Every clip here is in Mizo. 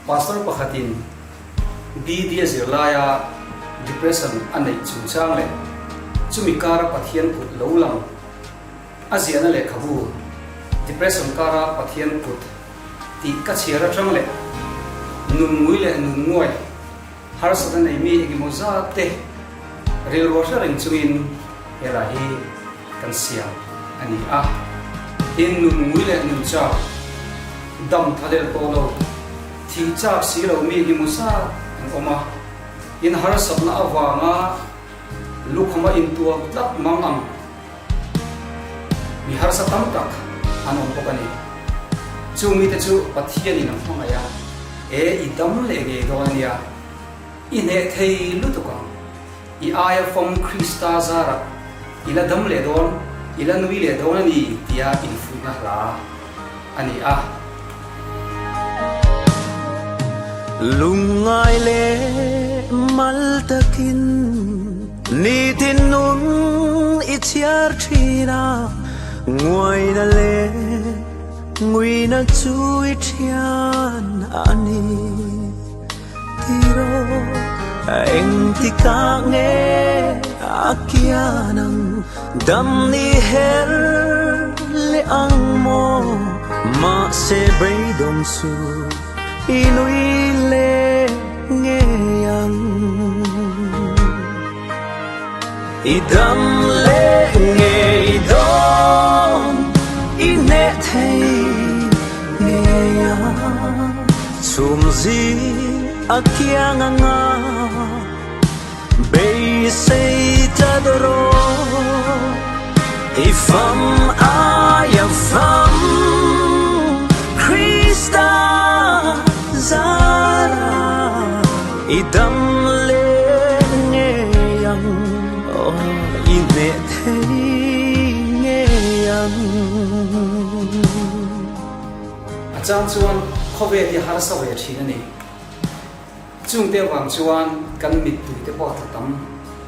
Pastor pakhatin BD a zir laia depression a neih chungchang leh chumi kara Pathian kut lo lang a ziahna lehkhabu Depression kara Pathian kut tih ka chhiar atang leh nun ngui leh nun nguai harsatna nei mi engemaw zat te rilru a hre reng chungin he la hi kan siam a ni a. Tin, nun ngui leh nun chak, dam tha del tawh lo, thih chak si lo mi engemaw zat an awm a. In harsatna avanga lukhama intuam tlat mang ang mi harsa tam tak an awm bawk a ni. Chung mite chu Pathianin a hmangaih a, E, i dam leh ngei dawn a nia, i hneh thei lutuk ang. I aia fawm Krista zarah i la dam leh dawn, i la nui leh dawn a ni tia infuihna hla a ni a. Lungngai leh mal takin nitin nun i chhiar thin a, nguaina leh nguina chu i thian a ni. Tiro engtikah nge a kian ang dam ni her leh ang maw mahse beidawng chu i nui leh ngei ang i dam leh ngei dawn i hneh thei ngei ang. Chhum zing a kiang anga beisei tlat rawh i fam aia fam Krista zara i dam leh ngei ang aw i hneh thei ngei ang. A chang chuan khawvel hi harsa ve thin a ni. Chungte avang chuan kan mittui te pawh a tla tam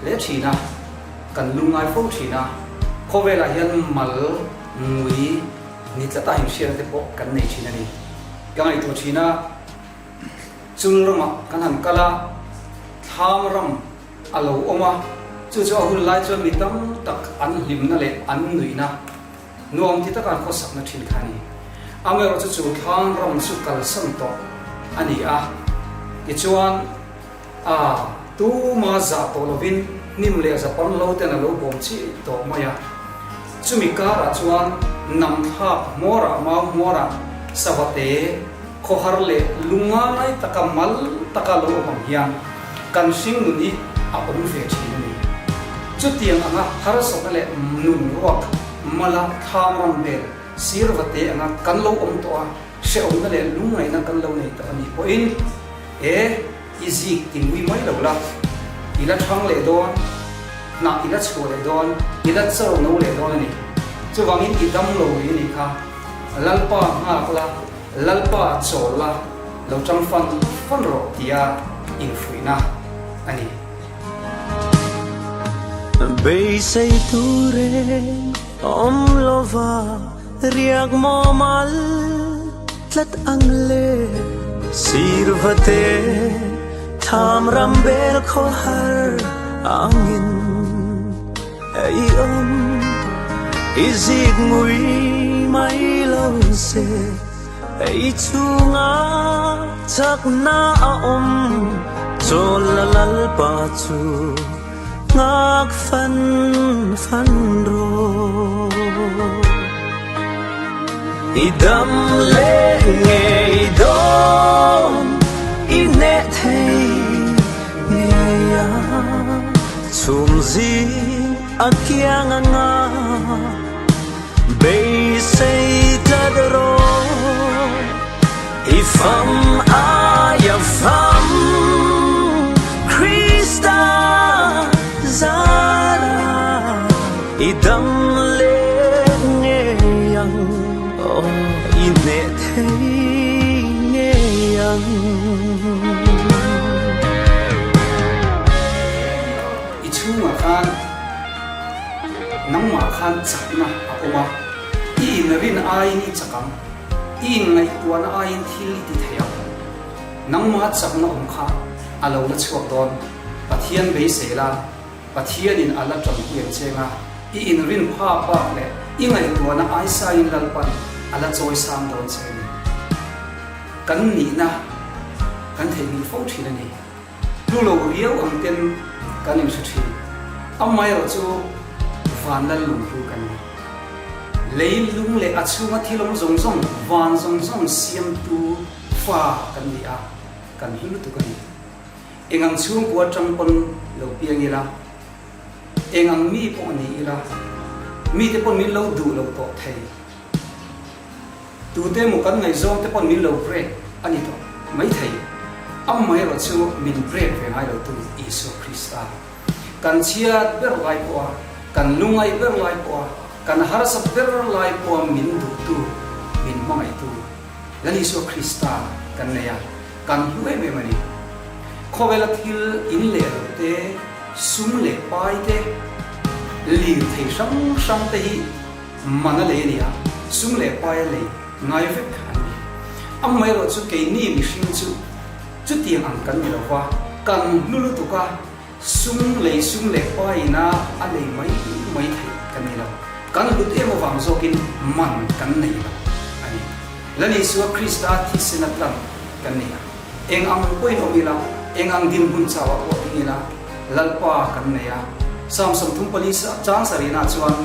hle thin a, kan lungngai fo thin a, khawvelah hian mal ngui ni tlata inhriatna te pawh kan nei thin a ni. Ka ngaihtuah thin a, chul ramah kan han kal a, thlam ram a lo awm a, chu chu a hun lai chuan mi tam tak an hlimna leh an nuihna, Nuam ti taka an khawsakna thin kha a ni. Amaherawhchu chu thlang ram chu kalsan tawh a ni a, tichuan a tuma zah tawh lovin hnim leh zapan lo ten a lo bawm chi tawh mai a. Chumi karah chuan nam thlak hmawrah mau hmawrah savate khawhar leh lungngai taka mal taka lo awm ang hian kan hring nun hi a awm ve thin a ni. Chutiang anga harsatna leh nun ruak mala thlam ram vel sir va te anga kan lo awm tawh a, hrehawmna leh lungngaihna kan lo nei tawh a nih pawhin e i zik ti ngui mai lo la, i la thang leh dawn, hnah i la chhuah leh dawn, i la char no leh dawn a ni. Chuvangin i dam lo rih a nih kha, Lalpa nghak la, Lalpa chawl la, lo tang fan fan rawh tia infuihna a ni. Beisei tur reng awm lova riak maw mal tlat ang le. Sirvate tham ram bel khaw har angin ei awm i zik ngui mai lo se. Ei chhunga chakna a awm chawl la Lalpa chu nghak fan fan rawh. I dam leh ngei dawn i hneh thei ngei a chhum zing a kiang anga. Beisei tlat rawh i fam aia fam Krista zara i dam leh ngei ang aw i hneh thei ngei ang. I chhungah khan. Nangmah khan chakna a awm a, i inrin aiin i chak ang, i inngaihtuahna aiin thil i ti thei ang. Nangma chakna awm kha a lo la chhuak dawn. Pathian beisei la, Pathianin a la tanpui ang che nga, i inrin phak bak leh i ngaihtuahna aisaiin Lalpan a la chawi sang dawn che a ni. Kan nihna kan theihnghilh fo thin a ni. Hlu lo riau ang ten kan inhre thin. Amaherawh chu van lal lung hlu kan ni. Lei lung leh a chhunga thil awm zawng zawng, van zawng zawng siamtu fa kan ni a, kan hlu lutuk a ni. Eng ang chhungkua atang pawn lo piang ila, eng ang mi pawh ni ila, mite pawn min lo duh lo tawh thei. Tute emaw kan ngaihzawng te pawn min lo break a ni tawh mai thei. Amaherawh chu min break ve ngai lo tu Isua Krista. Kan chhiat ber lai pawha, kan lungaih ber lai pawha, kan harsat ber lai pawha min duhtu, min hmangaihtu Lal Isua Krista kan nei a. Kan hlu em em a ni. Khawvela thil in leh lo te, sum leh pai te, lirthei hrang hrang te hi man a lei a ni a, sum leh pai a lei ngai vek an ni. Amaherawh chu keini mihring chu chutiang ang kan ni lo va, kan hlu lutuk a, sum lei sum leh paiin a a lei mai mai theih kan ni lo. Kan hlut em avang zawkin man kan nei lo a ni. Lal Isua Krista thisen a tlang kan nei a. Eng ang pawhin awm ila, eng ang dinhmun chauah pawh ding ila, Lalpa kan nei a. Psalm 34 chang sarihna chuan,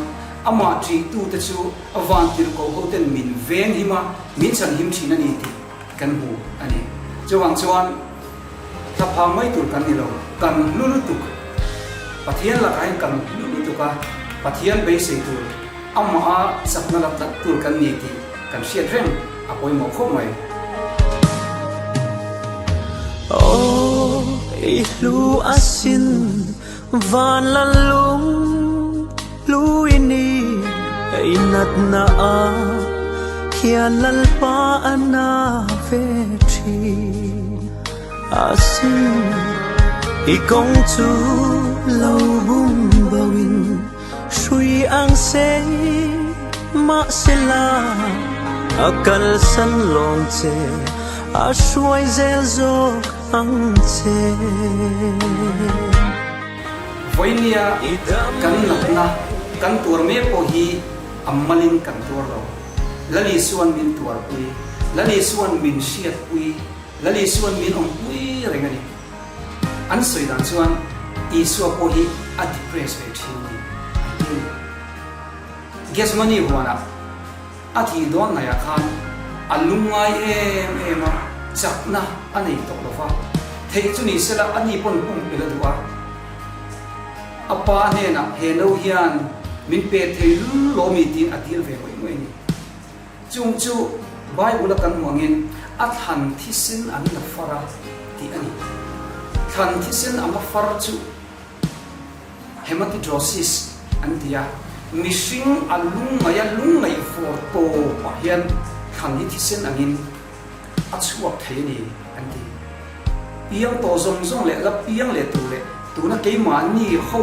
Amah ṭihtute chu a vantirhkoh hoten min venghim a, min chhanhim ṭhin a ni tih kan hmu a ni. Chuvang chuan thlaphang mai tur kan ni lo, kan hlu lutuk. Pathian lakah hian kan hlu lutuk a, Pathian beisei tur, amaha chakna la tlat tur kan ni tih kan hriat reng a pawimawh khawp mai. Aw, i hlu asin van la lung hlu i ni, i natna a hian Lalpa a na ve thin asin, i kawng chu lo bum bo in Hrui ang sei mahsela a kalsan lawng che, a hruai zel zawk ang che. Vawinia kan natna kan tuar mek pawh hi a malin kan tuar lo. Lal Isuan min tuarpui, Lal Isuan min hriatpui, Lal Isuan min awmpui reng a ni. An sawi dan chuan Isua pawh hi a depress ve thin ni an ti a ni. Gethsemane huanah a thih dawn hnaihah khan a lungngai em em a, chakna a nei tawh lo va, theih chu ni sela a ni pawn pumpelh a duh a. A pa hnenah he no hian min pe thei lul lo mi tiin a dil ve ngawih ngawih a ni. Chung chu Bible-a kan hmuh angin a thlan thisen an la far a tih a ni. Thlan thisen anga far chu hematidrosis an ti a, mihring a lungngaih a lungngaih vawr tawpah hian thlan hi thisen angin a chhuak thei a ni an ti. Piang tawh zawng zawng leh la piang leh tur leh tuna keimahni ho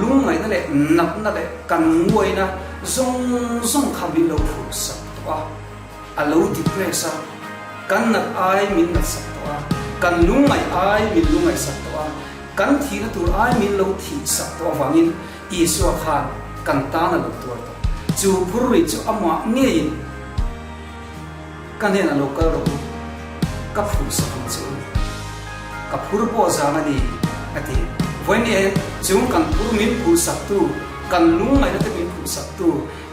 lungngaihna leh natna leh kan nguaina zawng zawng kha min lo phurhsak tawh a, a lo depress a, kan nat ai min natsak tawh a, kan lungngaih ai min lungngaihsak tawh a, kan thihna tur ai min lo thihsak tawh avangin Isua khan kan tan a lo tuar tawh. Chu phurri chu amah ngeiin. Ka hnenah lo kal rawh u, ka phurhsak ang che u. Ka phur pawh zang a ni, a ti. Vawiin hian chung kan phur min phurhsaktu, kan lungngaihna te min phurhsaktu,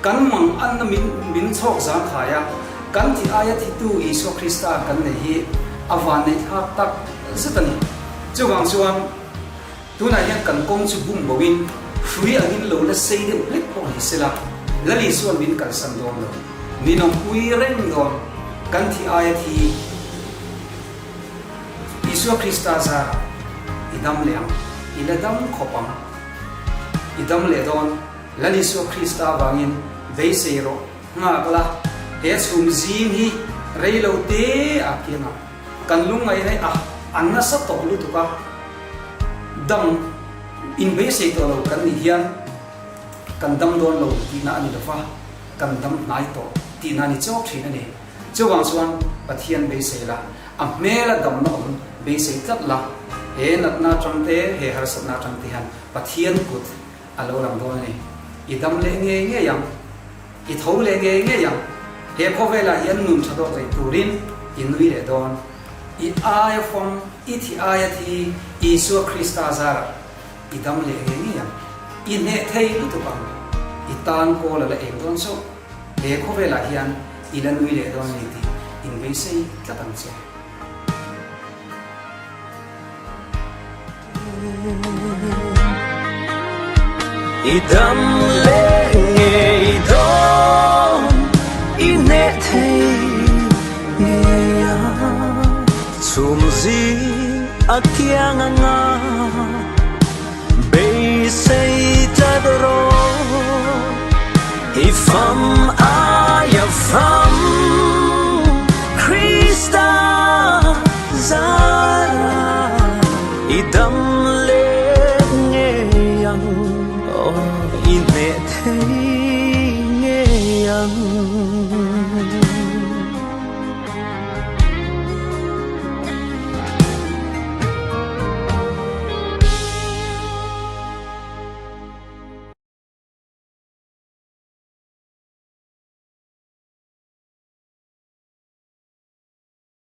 kan manganna min min chhawk zang khai a, kan thi aia thitu Isua Krista kan nei hi a vanneih thlak tak zet a ni. Chuvang chuan. Tunah hian kan kawng chu bum bo in hrui angin lo la sei deuh hlek pawh ni sela, Lali chuan min kalsan dawn lo. Min awmpui reng dawn. Kan thi aia thi Isua Krista zarah i dam leh ang, i la dam khawp ang. I dam leh dawn. Lal Isua Krista avangin beisei rawh, nghak la, he chhum zing hi rei lo te a kiang ang. Kan lungngaihna hi a a nasa tawh lutuk a, dam inbeisei tawh lo kan nih hian kan dam dawn lo tihna a ni lo va, kan dam hnai tawh tihna a ni chawk thin a ni. Chuvang chuan Pathian beisei la, A hmela damna awm beisei tlat la, he natna atang te, he harsatna atang te hian Pathian kut a lo lang dawn a ni. I dam leh ngei ngei ang. I tho leh ngei ngei ang. He khawvelah hian nun tha dawt rei turin i nui leh dawn. I aia fawm, i thi aia thi Isua Krista zarah i dam leh ngei ngei ang. I hneh thei lutuk ang. I tan kawl a la eng dawn chauh. He khawvelah hian i la nui leh dawn a ni tih inbeisei tlat ang che. I dam leh ngei dawn i hneh thei ngei ang chhum zing a kiang anga beisei tlat rawh i fam aia fam.